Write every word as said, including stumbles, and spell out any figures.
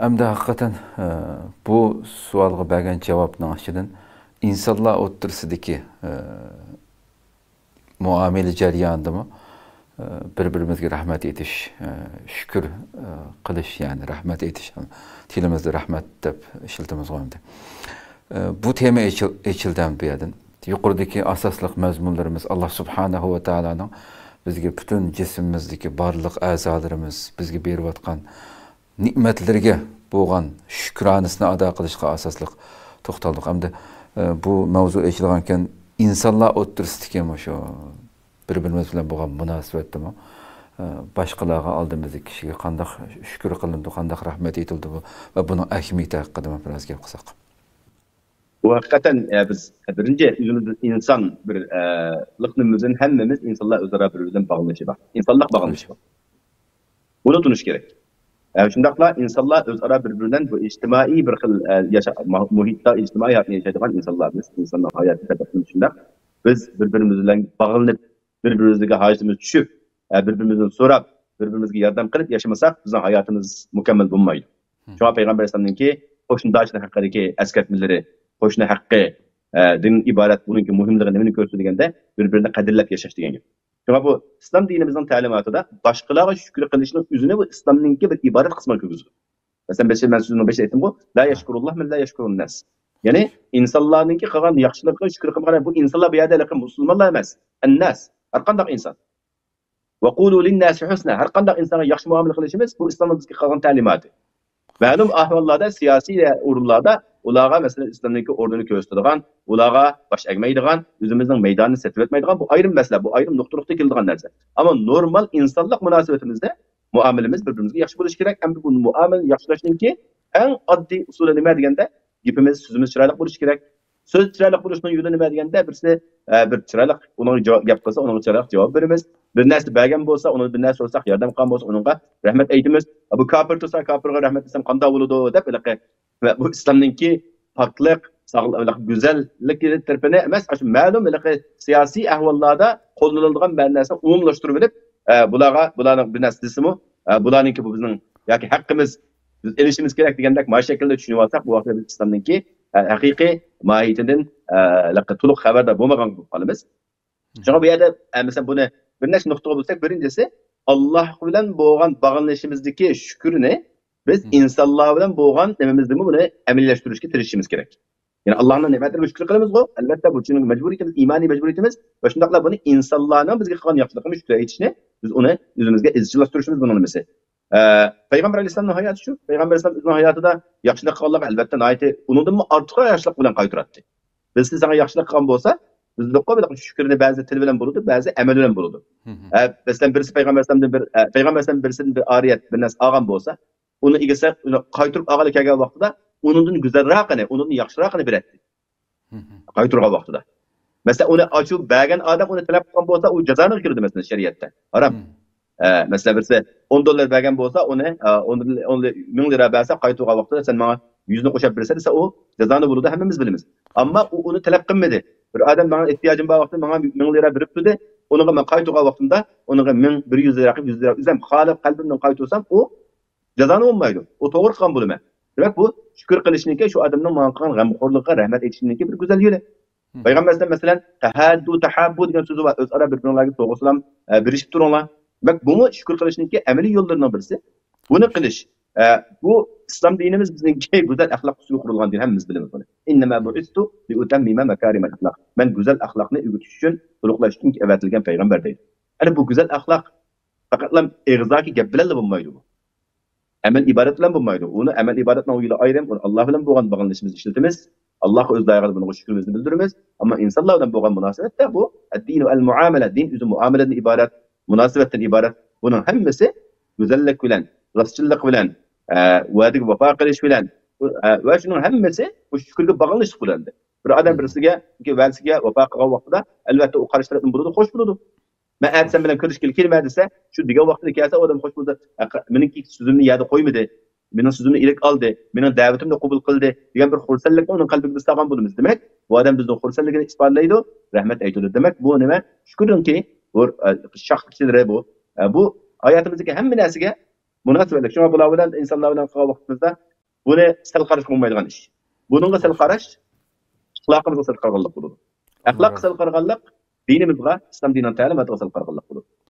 ئەمدى ھەقىقەتەن، ئە، بۇ سوئالغا بەرگەن جاۋابنىڭ ئىچىدىن ئىنسانلار ئوتتۇرىسىدىكى، ئە، مۇئامىلە جەريانىدىمۇ، ئە، بىر-بىرىمىزگە رەھمەت ئېيتىش، ئە، شۈكۈر، ئە، قىلىش، يەنى رەھمەت ئېيتىش، تىلىمىزدا رەھمەت دەپ ئىشلىتىمىزغۇ ئەمدى. ئە، بۇ تېما ئېچىل-، ئېچىلدى ئەمدى بۇ يەردىن. يۇقىرىدىكى ئاساسلىق مەزمۇنلىرىمىز، ئاللا سۇبھانەھۇ ۋە تائالانىڭ بىزگە پۈتۈن جىسمىمىزدىكى بارلىق ئەزالىرىمىز بىزگە بېرىۋاتقان نېمەتلىرىگە بولغان شۈكرانىسىنى ئادا قىلىشقا ئاساسلىق توختالدۇق. ئەمدى، ئە، بۇ مەۋزۇ ئېچىلغانكەن، ئىنسانلار ئوتتۇرىسىدىكى مۇشۇ بىر-بىرىمىز بىلەن بولغان مۇناسىۋەتتىمۇ، ئە، باشقىلارغا، ئالدىمىزدىكى كىشىگە قانداق شۈكۈر قىلىنىدۇ، قانداق رەھمەت ئېيتىلىدۇ بۇ ۋە بۇنىڭ ئەھمىيىتى ھەققىدىمۇ بىر ئاز گەپ قىلساق. بۇ ھەقىقەتەن، ئە، بىز بىرىنچى ئۆزىمىز ئىنسان بىر، ئە، لىقنىمىزدىن ھەممىمىز ئىنسانلار ئۆزئارا بىر-بىرى بىلەن باغلىنىشى بار. ئىنسانلىق باغلىنىشى بار. بۇنى تونۇش كېرەك. ئە، شۇنداقلا ئىنسانلار ئۆزئارا بىر-بىرى بىلەن بۇ ئىجتىمائىي بىر خىل، ئە، ياشا-، مۇ-، مۇھىتتا ئىجتىمائىي ھاياتنى ياشايدىغان ئىنسانلار بىز. ئىنساننىڭ ھاياتى تەبىئەتتىن شۇنداق. بىز بىر-بىرىمىز بىلەن باغلىنىپ، بىر-بىرىمىزگە ھاجىتىمىز چۈشۈپ، ئە، بىر-بىرىمىزدىن سوراپ، بىر-بىرىمىزگە ياردەم قىلىپ ياشىمىساق، بىزنىڭ ھاياتىمىز مۇكەممەل بولمايدۇ. شۇڭا پەيغەمبەر ئەلەيھىسسالامنىڭكى قوشنىدارچىلىق ھەققىدىكى ئەسكەرتمىلىرى، قوشنا ھەققى، ئە، دىن ئىبارەت، بۇنىڭكى مۇھىملىقى نېمىنى كۆرسىتىدۇ دېگەندە، بىر-بىرىنى قەدىرلەپ ياشاش دېگەن گەپ. شۇڭا بۇ ئىسلام دىنىمىزنىڭ تەلىماتىدا باشقىلارغا شۈكۈر قىلىشنىڭ ئۆزىنى بۇ ئىسلامنىڭكى بىر ئىبادەت قىسمىغا كىرگۈزىدۇ. مەسىلەن، بەشى، مەن سۆزۈمنىڭ بېشىدا ئېيتتىمغۇ، لا يەشكۇرۇللاھ مەن لا يەشكۇرۇنناس. يەنى ئىنسانلارنىڭكى قىلغان ياخشىلىقىغا شۈكۈر قىلمىغان، بۇ ئىنسانلار بۇ يەردە ھېلىقى مۇسۇلمانلار ئەمەس، ئەنناس، ھەرقانداق ئىنسان. ۋەقۇلۇ لىنناسى ھۇسنا، ھەرقانداق ئىنسانغا ياخشى مۇئامىلە قىلىشىمىز، بۇ ئىسلامنىڭ بىزگە قىلغان تەلىماتى. مەلۇم ئەھۋاللاردا، سىياسىي ئورۇنلاردا ئۇلارغا، مەسىلەن، ئىسلامنىڭكى ئورنىنى كۆرسىتىدىغان، ئۇلارغا باش ئەگمەيدىغان، ئۆزىمىزنىڭ مەيدانىنى سېتىۋەتمەيدىغان، بۇ ئايرىم مەسىلە، بۇ ئايرىم نۇقتا نۇقتا كېلىدىغان نەرسە. ئەمما نورمال ئىنسانلىق مۇناسىۋىتىمىزدە مۇئامىلىمىز بىر-بىرىمىزگە ياخشى بولۇشى كېرەك. ئەمدى بۇ مۇئامىلىنى ياخشىلاشنىڭكى ئەڭ ئاددىي ئۇسۇلى نېمە دېگەندە، گېپىمىز، سۆزىمىز چىرايلىق بولۇشى كېرەك. سۆز چىرايلىق بولۇشنىڭ يولى نېمە دېگەندە، بىرسى، ئە، بىر چىرايلىق، ئۇنىڭغا جاۋاب، گەپ قىلسا، ئۇنىڭغا چىرايلىق جاۋاب بېرىمىز. بىر نەرسە بەرگەن بولسا، ئۇنىڭ بىر نەرسە سورىساق، ياردەم قىلغان بولسا، ئۇنىڭغا رەھمەت ئېيتىمىز. بۇ كاپىر تۇرسا، كاپىرغا رەھمەت دېسەم قانداق بولىدۇ دەپ، ھېلىقى ۋە بۇ ئىسلامنىڭكى پاكلىق، ساغلىق، گۈزەللىك تەرىپىنى ئەمەس، ئاشۇ مەلۇم ھېلىقى سىياسىي ئەھۋاللاردا قوللىنىلىدىغان مەنىسىنى ئومۇملاشتۇرۇۋېلىپ، ئە، بۇلارغا، بۇلارنىڭ بىر نەرسە دېسىمۇ، ئە، بۇلارنىڭكى بۇ بىزنىڭ ياكى ھەققىمىز، بىز ئېلىشىمىز كېرەك دېگەندەك مانا شەكىلدە چۈشىنىۋالساق، بۇ ۋاقىتتا بىز ئىسلامنىڭكى، ئە، ھەقىقىي ماھىيىتىدىن، ئە، ھېلىقى تولۇق خەۋەردار بولمىغان بولۇپ قالىمىز. شۇڭا بۇ يەردە، ئە، مەسىلەن، بۇنى بىر نەچچە نۇقتىغا بۆلسەك، بىرىنچىسى، ئاللاھ بىلەن بولغان باغلىنىشىمىزدىكى شۈكۈرنى بىز ئىنسانلار بىلەن بولغان نېمىمىزدىمۇ بۇنى ئەمەلىيلەشتۈرۈشكە تىرىشىشىمىز كېرەك. يەنى ئاللاھنىڭ نېمەتلىرىگە شۈكۈر قىلىمىزغۇ، ئەلۋەتتە، بۇ چۈنكى مەجبۇرىيىتىمىز، ئىمانىي مەجبۇرىيىتىمىز ۋە شۇنداقلا بۇنى ئىنسانلارنىڭ بىزگە قىلغان ياخشىلىقىغا شۈكۈر ئېيتىشنى بىز ئۇنى ئۆزىمىزگە ئىزچىللاشتۇرۇشىمىز بۇنىڭ نېمىسى. ئە، پەيغەمبەر ئەلەيھىسسالامنىڭ ھاياتى شۇ. پەيغەمبەر ئەلەيھىسسالام ئۆزىنىڭ ھاياتىدا ياخشىلىق قىلغانلارغا ئەلۋەتتە ناھايىتى ئۇنىڭدىنمۇ ئارتۇقراق ياخشىلىق بىلەن قايتۇراتتى. بىز ساڭا ياخشىلىق قىلغان بولسا، بىز دېدۇققۇ، بۇ شۈكرىنى بەزى تىل بىلەن بولىدۇ، بەزى ئەمەل بىلەن بولىدۇ. ئە، مەسىلەن، بىرسى پەيغەمبەر ئەلەيھىسسالامدىن بىر، ئە، پەيغەمبەر ئەلەيھىسسالام بىرسىدىن بىر ئارىيەت، بىر نەرسە ئالغان بولسا، ئۇنىڭ ئىگىسى ئۇنى قايتۇرۇپ ئالغىلى كەلگەن ۋاقتىدا ئۇنىڭدىن گۈزەلراقىنى، ئۇنىڭدىن ياخشىراقىنى بېرەتتى. قايتۇرغان ۋاقتىدا. مەسىلەن، ئۇنى ئاشۇ بەرگەن ئادەم ئۇنى تەلەپ قىلغان بولسا، ئۇ جازانىغا كىرىدۇ، مەسىلەن، شەرىئەتتە. ھارام. ئە، مەسىلەن، بىرسى ئون دوللار بەرگەن بولسا، ئۇنى، ئە، ئون، ئون مىڭ لىرا بەرسە، قايتۇرغان ۋاقتىدا سەن ماڭا يۈزنى قوشۇپ بېرىسەن دېسە، ئۇ جازانى بولىدۇ، ھەممىمىز بىلىمىز. ئەمما ئۇ ئۇنى تەلەپ قىلمىدى. بىر ئادەم ماڭا ئېھتىياجىم بار ۋاقتىدا ماڭا مىڭ لىرا بېرىپ تۇردى، ئۇنىڭغا مەن قايتۇرغان ۋاقتىمدا ئۇنىڭغا مىڭ بىر يۈز لىرا قىلىپ، يۈز لىرا ئۆزۈم خالىپ قەلبىمدىن قايتۇرسام، ئۇ جازانى بولمايدۇ. ئۇ توغرا قىلغان بولىمەن. دېمەك، بۇ شۈكۈر قىلىشنىڭكى شۇ ئادەمنىڭ ماڭا قىلغان غەمخورلۇقىغا رەھمەت ئېيتىشنىڭكى بىر گۈزەل يولى. پەيغەمبەر ئەلەيھىسسالام، مەسىلەن، تەھاددۇ تەھاببۇ دېگەن سۆزى بار. ئۆزئارا بىر-بىرىڭلارگە سوۋغا سالام، ئە، بېرىشىپ تۇرۇڭلار. دېمەك، بۇمۇ شۈكۈر قىلىشنىڭكى ئەمەلىي يوللىرىنىڭ بىرسى. بۇنى قىلىش، ئە، بۇ ئىسلام دىنىمىز بىزنىڭكى گۈزەل ئەخلاق ئۈستىگە قۇرۇلغان دىن، ھەممىمىز بىلىمىز بۇنى. ئىننەما بۇئىستۇ لىئۇتەممىمە مەكارىمەل ئەخلاق. مەن گۈزەل ئەخلاقنى ئۆگىتىش ئۈچۈن، تولۇقلاش ئۈچۈن ئەۋەتىلگەن پەيغەمبەر دەيدۇ. ئەنە بۇ گۈزەل ئەخلاق پەقەتلا ئېغىزدىكى گەپ بىلەنلا بولمايدۇ بۇ. ئەمەل ئىبادەت بىلەن بولمايدۇ. ئۇنى ئەمەل ئىبادەتنىڭ يولى ئايرىم، ئۇنى ئاللا بىلەن بولغان باغلىنىشىمىزنى ئىشلىتىمىز. ئاللاغا ئۆز لايىقىدا بۇنىڭغا شۈكرىمىزنى بىلدۈرىمىز. ئەمما ئىنسانلار بىلەن بولغان مۇناسىۋەتتە بۇ ئەددىنۇ ئەل مۇئامەلە، دىن ئۆزى مۇئامىلىدىن ئىبارەت، مۇناسىۋەتتىن ئىبارەت. بۇنىڭ ھەممىسى گۈزەللىك بىلەن، راستچىللىق بىلەن، ئە، ۋەدىگە ۋاپا قىلىش بىلەن، ئە، ۋە شۇنىڭ ھەممىسى بۇ شۈكۈرگە باغلىنىشلىق بىلەن. بىر ئادەم بىرسىگە ۋەدىسىگە ۋاپا قىلغان ۋاقتىدا، ئەلۋەتتە، ئۇ قارشى تەرەپتىن بولىدۇ، خوش بولىدۇ. مەن ئەتە سەن بىلەن كۆرۈشكىلى كېلىمەن دېسە، شۇ دېگەن ۋاقتىدا كەلسە، ئۇ ئادەم خوش بولىدۇ. ھە، مېنىڭكى سۆزۈمنى يەردە قويمىدى، مېنىڭ سۆزۈمنى ئىلىك ئالدى، مېنىڭ دەۋىتىمنى قوبۇل قىلدى دېگەن بىر خۇرسەنلىكنى ئۇنىڭ قەلبىگە بىز سالغان بولىمىز. دېمەك، بۇ ئادەم بىزنىڭ خۇرسەنلىكىنى ئىپادىلەيدۇ، رەھمەت ئېيتىدۇ. دېمەك، بۇ نېمە؟ شۈكۈرنىڭكى بۇ، ئە، شاخلىقچىلىرى بۇ. ئە، بۇ ھاياتىمىزدىكى ھەممە نەرسىگە مۇناسىۋەتلىك. شۇڭا بۇلار بىلەن، ئىنسانلار بىلەن قىلغان ۋاقتىمىزدا بۇنى سەل قاراشقا بولمايدىغان ئىش. بۇنىڭغا سەل قاراش ئەخلاقىمىزغا سەل قارىغانلىق بولىدۇ. ئەخلاققا سەل قارىغانلىق دىنىمىزغا، ئىسلام دىنىنىڭ تەلىماتىغا سەل قارىغانلىق.